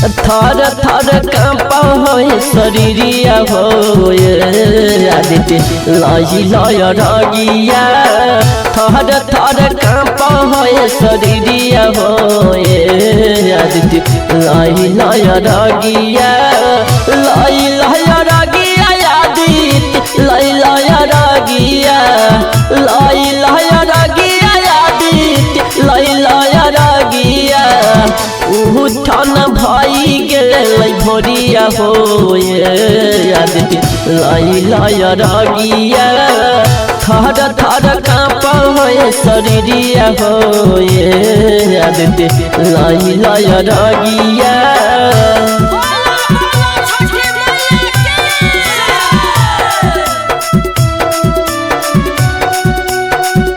थर थर कांपा होए शरीरिया हो आदित्य लई लय रगिया। थर थर कांपा होए शरीरिया हो आदित्य लई लय रगिया। लई लय रगिया आदित्य लई लय रगिया। लई लय रगिया आदित्य लई लय रगिया। उठन भई गेलै भोरिया हो आदित्य लई लय रगिया। थर थर कांपा होए शरीरिया हो आदित्य लई लय रगिया। बोला बोला छठी मैया की।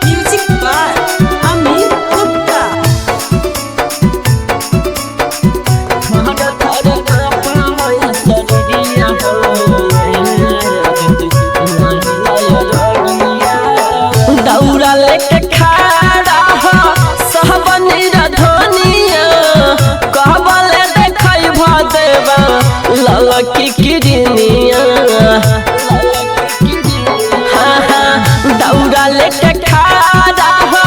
Music by Amit Gupta. थर थर कांपा होए शरीरिया हो आदित्य लई लय रगिया। दौरा लेके खड़ा हो सहबनी रधनिया कहबले देखै भदेवा ललकी किरनिया। हाँ हाँ दौरा लेके खड़ा हो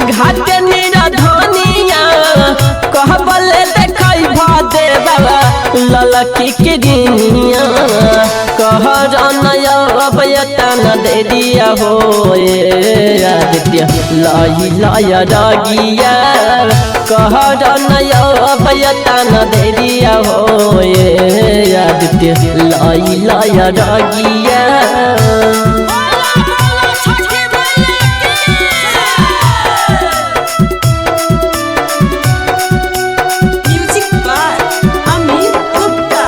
घाट निरधनिया कहबले देखै भदेवा ललकी किरनिया। कह न दे दिया हो आदित्य लई लय रगिया। कह न दे दिया हो आदित्य लई लय रगिया। बोला बोला छठी मैया की। Music by Amit Gupta.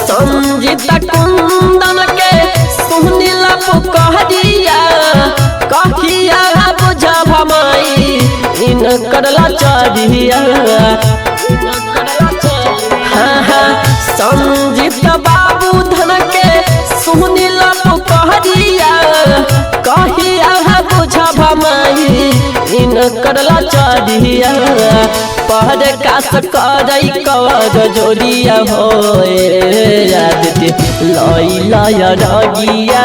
संजीता कुंदन के सुनिला पुकहरिया कहिया बुझब माई इन करला चढ़िया। हाँ हाँ संजीत बाबू धन के सुनिला पुकहरिया कहिया बुझब माई इन करला चढ़िया। पहर कास करै कर जोड़िया हो आदित्य लई लय रगिया।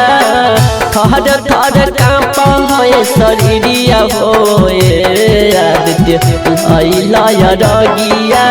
थर थर कांपा होए शरीरिया हो आदित्य लई लय रगिया।